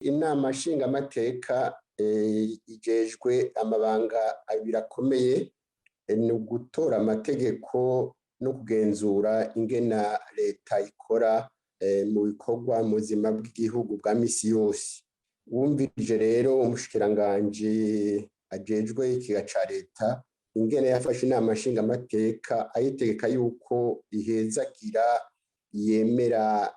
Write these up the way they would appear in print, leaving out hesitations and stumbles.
Inama nshingamateka ijejwe amabanga abiri akomeye: ni ugutora amategeko no kugenzura ingena leta ikora mu bikorwa mu buzima bw'igihugu bwa misi yose. Wumvirije rero umushikiranganji ajejwe ikiga ca leta ingene yafashe inama nshingamateka, ayitegeka yuko ihezagira, yemera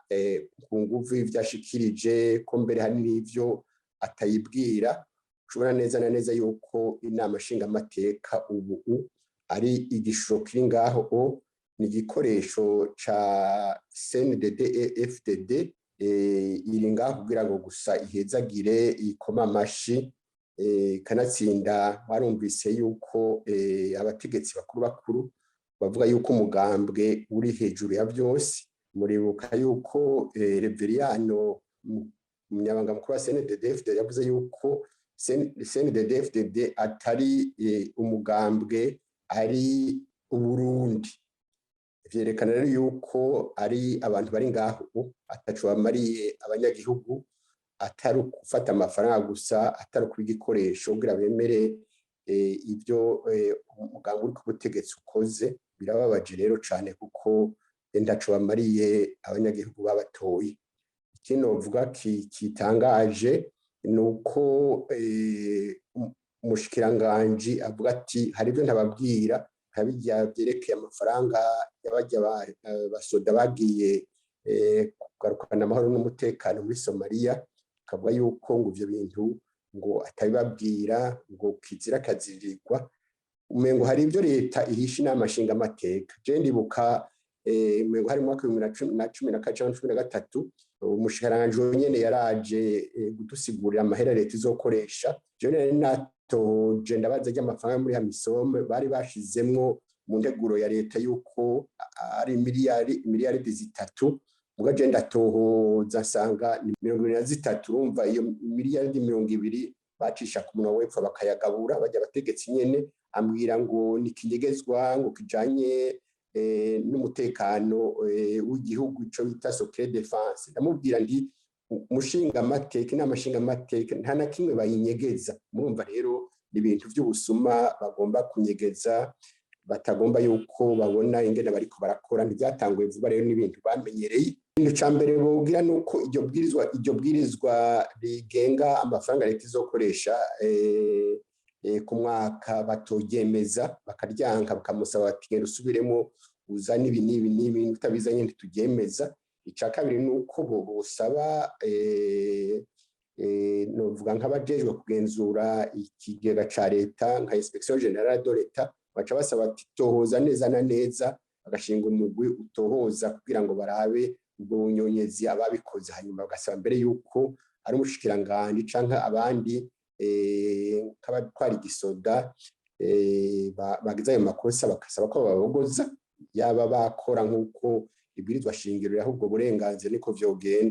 ku nguvu ivyo ashikirije, ko mbere hari n'ivyo atayibwira, ushobora neza na neza yuko inama nshingamateka ubu ari igishoro kiri ngaho, ni igikoresho ca CNDD FDD. Iri ngaho kugira ngo gusa ihezagire, ikoma amashi, kanatsinda. Warumvise yuko abategetsi bakuru bakuru bavuga yuko umugambwe uri hejuru ya byose. Muribuka yuko Reveriyano, umunyabanga mukuru wa CNDD FDD, yavuze yuko CNDD FDD atari umugambwe, ari Uburundi. Vyerekana rero yuko ari abantu bari ngaho ataco bamariye abanyagihugu, atari gufata amafaranga gusa, atari kuba igikoresho kugira bemere ibyo umugambwe uri ku butegetsi ukoze. Birababaje rero cane, kuko ntaco bamariye abanyagihugu babatoye. Ikindi novuga kitangaje ni uko umushikiranganji avuga ati: "Hari ibyo ntababwira", nka birya vyerekeye amafaranga y'abarya basoda bagiye kugarukana amahoro n'umutekano muri Somaliya, akavuga yuko ngo ivyo bintu ngo atabibabwira, ngo kizira kazirirwa. Umengo hari ibyo leta ihisha inama nshingamateka. Je ndibuka, umengo hari mu mwaka 2012 canke 13, umushikiranganji nyene yaraje kudusigurira amahera leta izokoresha. Je nari natoje, ndabaza ry'amafaranga muri AMISOM bari bashizemwo mu nteguro ya leta yuko ari miliyaridi 3, muga je ndatohoza nsanga ni 23. Urumva iyo miliyaridi 20 bacisha ku munwa wepfo bakayagabura bajya abategetsi nyene. Ambwira ngo ni kinyegezwa, ngo kijanye n'umutekano w'igihugu, ico bita secret défense. Ndamubwira nti: "Umushingamateka, inama nshingamateka nta na kimwe bayinyegeza." Murumva rero ni ibintu by'ubusuma bagomba kunyegeza, batagomba yuko babona ingene bariko barakora. Ntibyatanguye vuba rero, n'ibintu bamenyereye. Ikintu ca mbere bogira nuko iryo bwirizwa rigenga amafaranga leta izokoresha ku mwaka batoryemeza, bakaryanka, bakamusaba bati: "Genda usubiremo, uzane ibi n'ibi n'ibi, utabizanye ntituryemeza." Ica kabiri ni uko bosaba, novuga nk'abajejwe kugenzura ikigega ca leta, nka Inspection Générale de l'État, baca basaba ati: "Tohoza neza na neza", bagashinga umugwi utohoza kugira ngo barabe ubwo bunyonyezi, ababikoze. Hanyuma bagasaba mbere yuko ari umushikiranganji canke abandi nk'abatwara igisoda bagize ayo makosa, bagasaba ko bababogoza, yaba bakora nk'uko ibwirizwa shingiro yaho ubwo burenganzira, niko vyogenda.